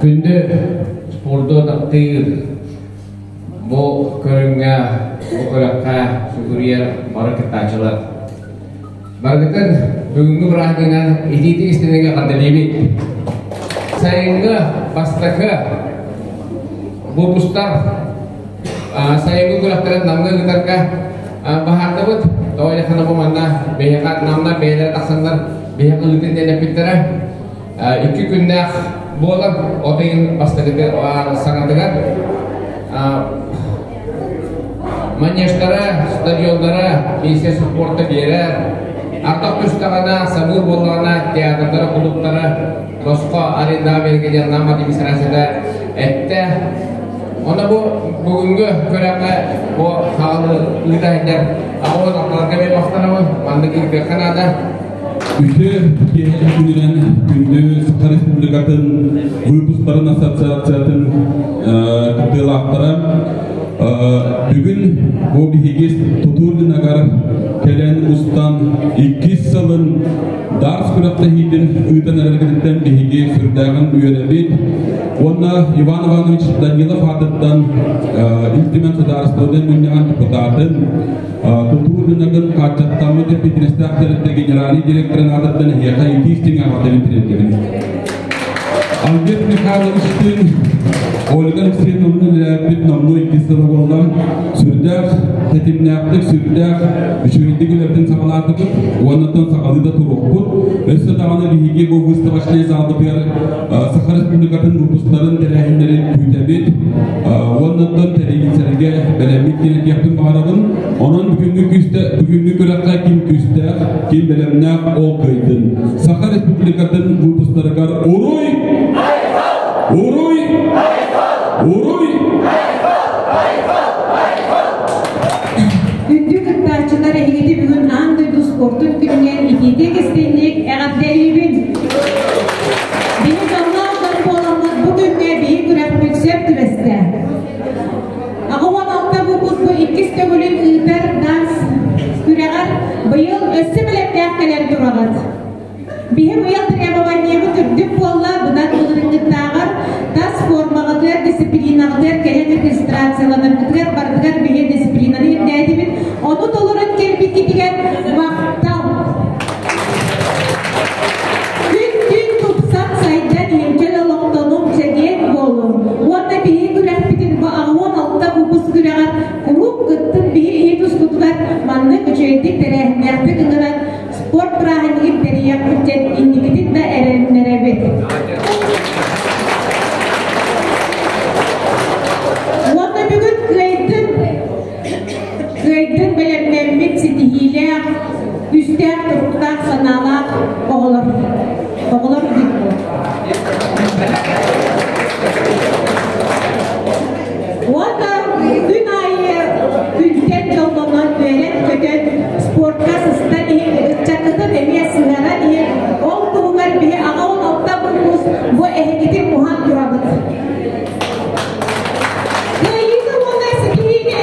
Күндү спорду таптыыр бу көрүҥҥэ, бу күрэххэ сүгүрүйэр бары кыттааччылар. Барыгытын бүгүҥҥү бырааһынньыгынан итиитик истинигэ эҕэрдэлиибит. Сайыҥҥы бастакы выпустар сайыҥҥы күрэхтэрин Намҥа ыытарга баһаардыбыт. Тоҕо диэххэ бу манна биһиэхэ Намнар бэйэлэрэ тахсаннар биһиэхэ ыытын диэн эппиттэрэ. Икки күннээх буолар от ыйын бастакы саҥатыгар манежтара, стадионнара, Министерство спорта биэрэр. Ардах түстэҕинэ, самыыр буоллаҕына, театрдара, кулууптара босхо арендаҕа биэргэ диэн Нам администрацията эттэ. Онно бу бүгүҥҥү күрэххэ бу хаалы ыыта сылдьар аҕа уон мен махтанабын. Маннык ыытыахха наада. Үтүө киэһэ күнүнэн күндү Саха Республикатын выпусктарын ассоциациятын кыттыылаахтара бүгүн бу биһиги тутуур гынагар кэлэн устан иккис сылын дартс күрэхтэһиитин ыытан эрэргититтэн биһиги сүрдээҕин үөрэбит уонна Иван Иванович Данилов аатыттан Ил Түмэн судаарыстыбаннай мунньаҕын депутатын Тутуу рыногын хааччахтаммыт эппиэтинэстээх тэрилтэ генеральнай директорын аатыттан эһиэхэ итии-истиҥ эҕэрдэбин тириэрдэбин. Альберт Михайловичтыын Ольга Алексеевналыын үлэлээбиппит номнуо иккис сыла буолла. Сүрдээх тэтимнээхтик, сүрдээх үчүгэйдик үлэбитин саҕалаатыбыт уоннаттан саҕалыы да туруохпут. Өссө даҕаны биһиги бу выставочнай залбытыгар Саха Республикатын выпусктарын тэрээһиннэрин күүтэбит. Уоннаттан тэрийсэргэ бэлэммит диэн этиэхпин баҕарабын. Онон бүгүҥҥү күүстэ бүгүҥҥү күрэххэ ким күүстээх, ким бэлэмнээх ол кыайдын. Саха Республикатын выпусктарыгар уруй! Уруй! Уруй! Күндү кыттааччылар, эһигини бүгүн аан дойду спортун күнүнэн итиитик-истиҥник эҕэрдэлиибин! Биһи дьоллоох дьон буоламмыт бу күҥҥэ биһи күрэхпит сөп түбэстэ. 86 выпуск бу иккис төгүлүн ыытар данс күрэҕэр быйыл өссө бэлэмнээх кэлэн тураҕыт. Биһи быйыл требованиебыт үрдүк буолла, быдан былырыҥҥыттааҕар тас формаҕытыгар, дисциплинаҕытыгар кэлэн регистрацияланаргытыгар барытыгар биһи дисциплинаны ирдээтибит. Ону толорон кэлбиккитигэр махтал! Күн-түүн тупсан сайдан иһин олохтонуҥ, чэгиэн буолуҥ. Уонна биһиги күрэхпитин бу 86 выпуск күрэҕэр куруук кыттын биһи иһит ускутугар маннык үчүгэйдик тэрээһиннээхтик ыҥыран спорт бырааһынньыгын тэрийиэхпит диэн инникитин да эрэннэрэбит. Уонна бүгүн кыайдын Кыайдын бэлэмнэммит ситиһиилээх, күүстээх туруктаах санаалаах оҕолор. Оҕолор Уонна күн аайы күнтэн дьоллонон үөрэн-көтөн спортка сыстан иһин, ыччаккытын эмиэ сыһыаран иһин, ол туһугар биһи аҕа 16 выпуск бу эһигитин муһан турабыт. Кыайыыны уонна ситиһиини!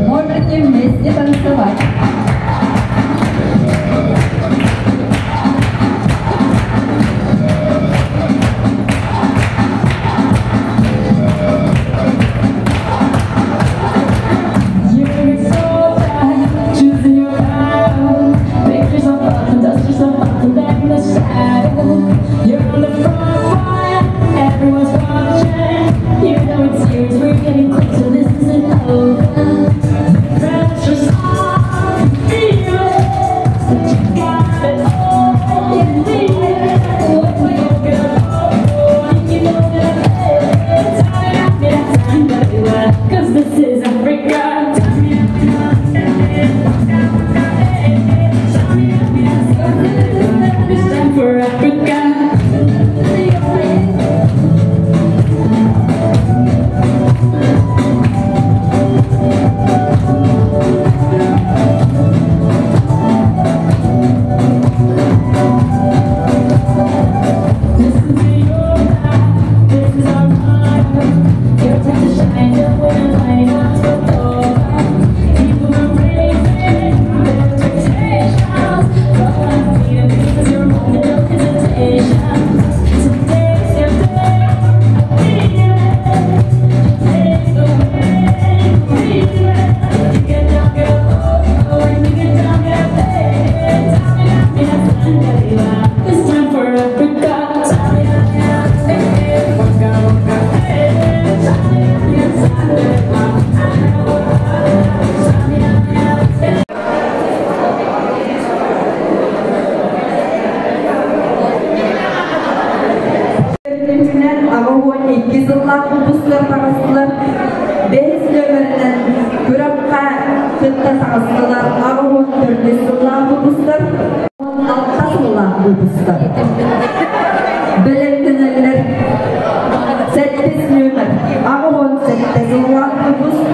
Можете вместе танцевать. Иккис сыллаах выпустар, алта сыллаах выпустар. Бэлэмнэнэллэр. Сэттис нүөмэр, 87 сыллаах выпуск.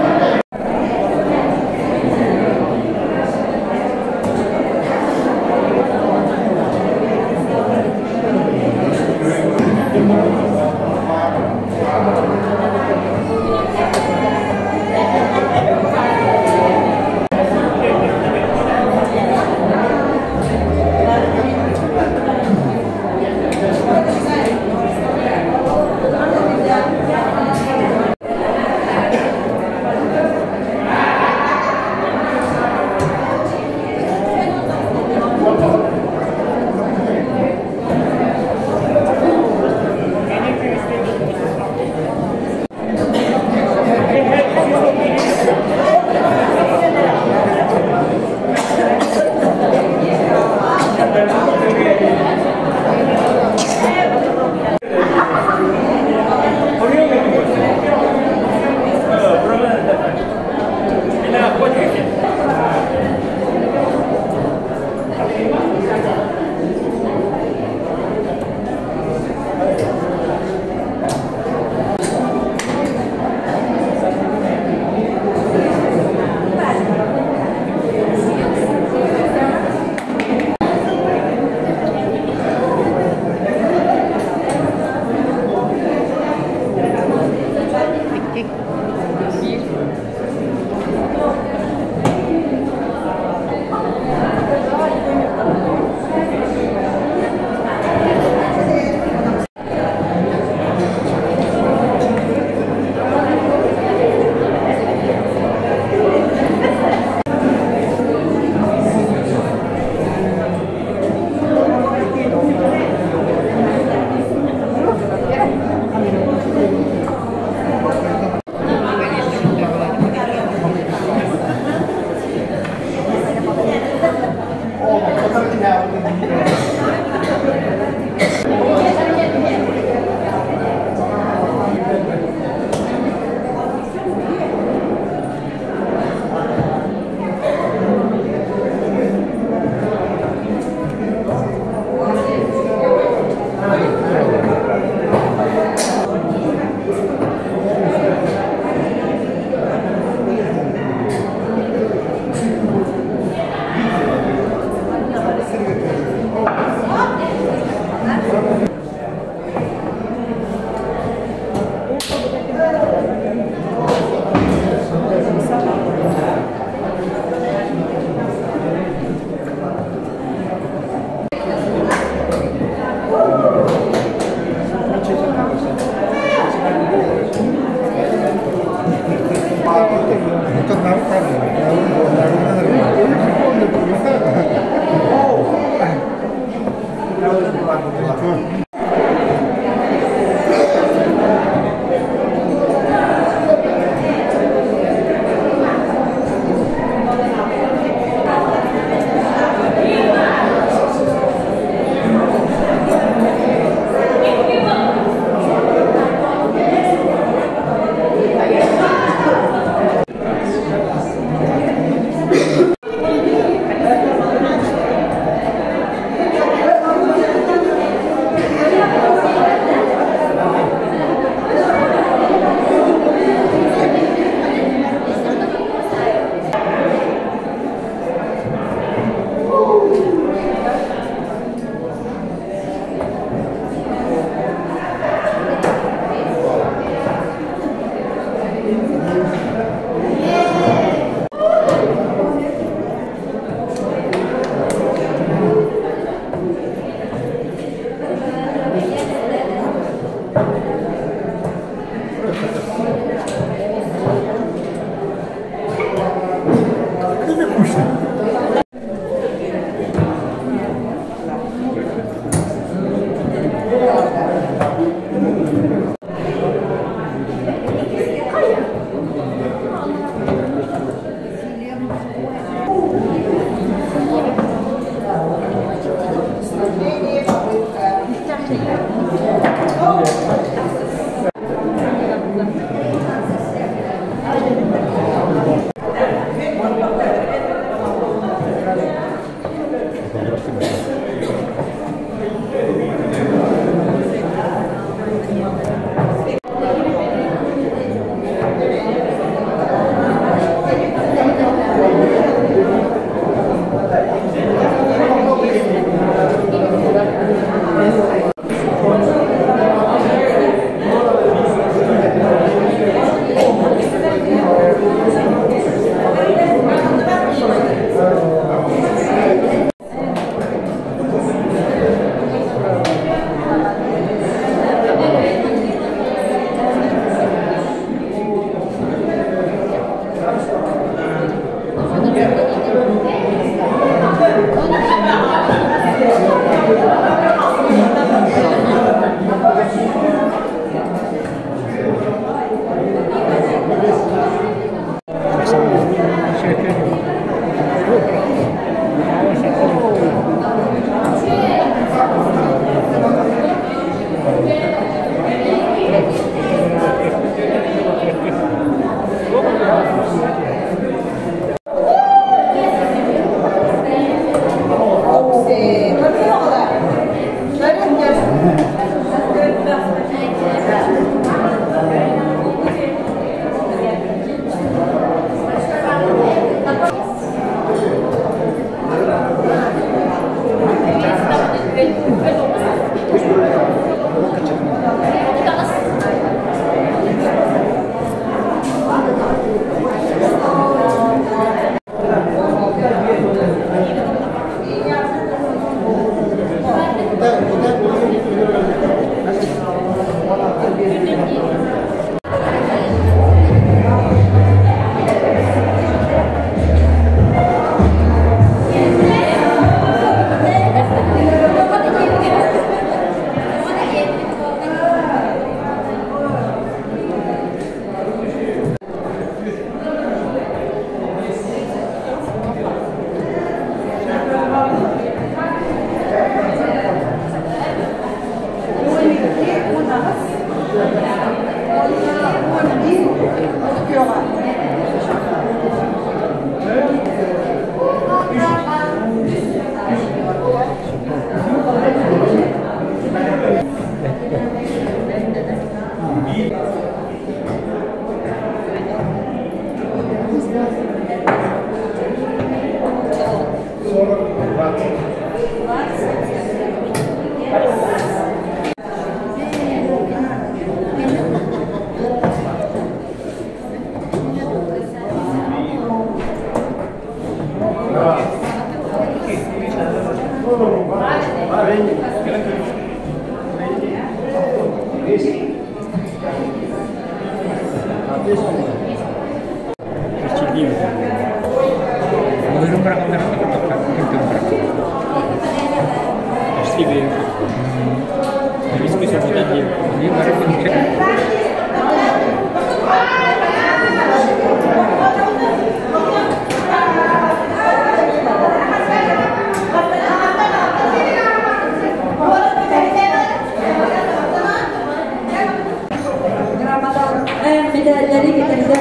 Медальләри кэтэрдэ.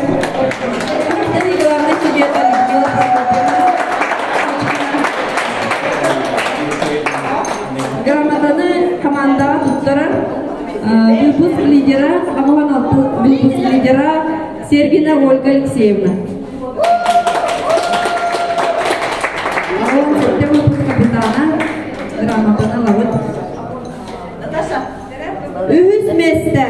Главный судья Людмила Прокопьевна. Грамотаны командаҕа туттарар выпуск лидера, выпуск лидера Сергина Ольга Алексеевна. Выпуск капитана грамотаны ылабыт. Үһүс миэстэ.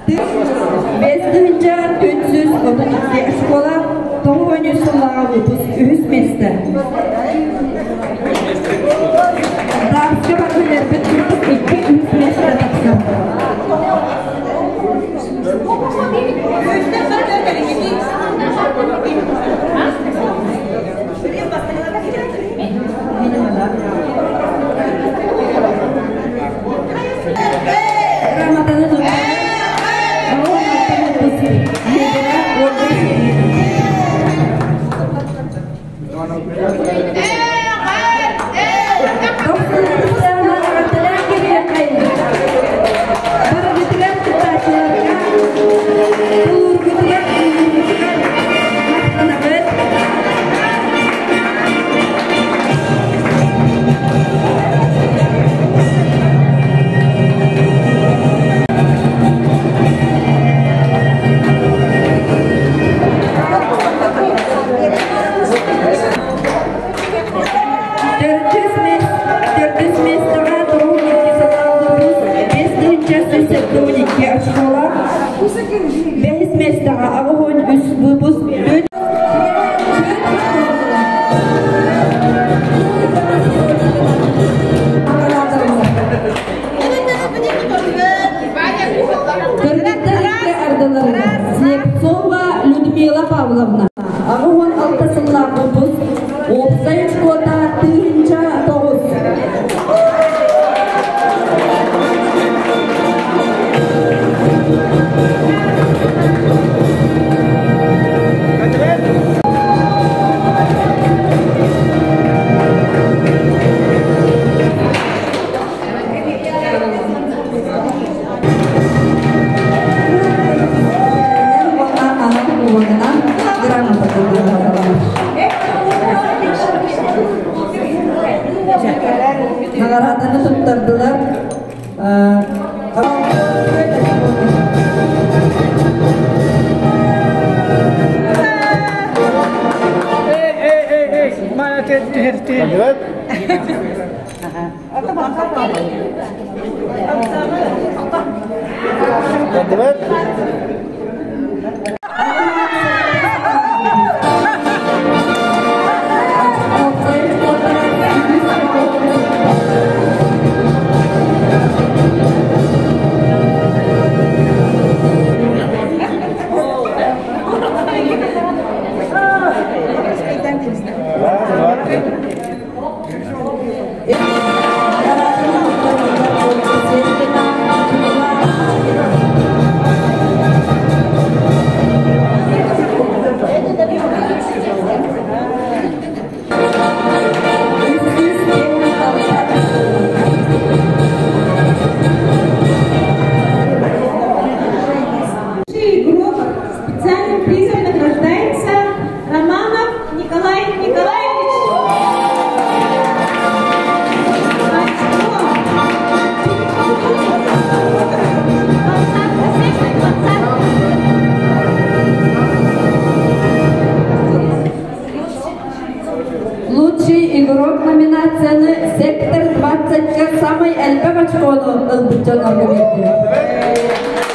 5432 школа 93 сыллааҕы выпуск үһүс миэстэ. Даарска барбылербит курдук икки үһүс миэстэ тахсар. Грамотаны Төрдүс миэстэҕэ 92 очкола. Бэһис миэстэҕэ 83 выпуск Кыргыттар икки ардыларыгар Слепцова Людмила Павловна 86 сыллаах выпуск уопсай очкота 1009. Наҕарааданы туттардылар. Эй, эй, эй, эй, Игрок специальным призом награждается Романов Николай Николаевич. Лучший игрок номинацияны сектор 20 саамай элбэх очкону ылбыт дьон организует.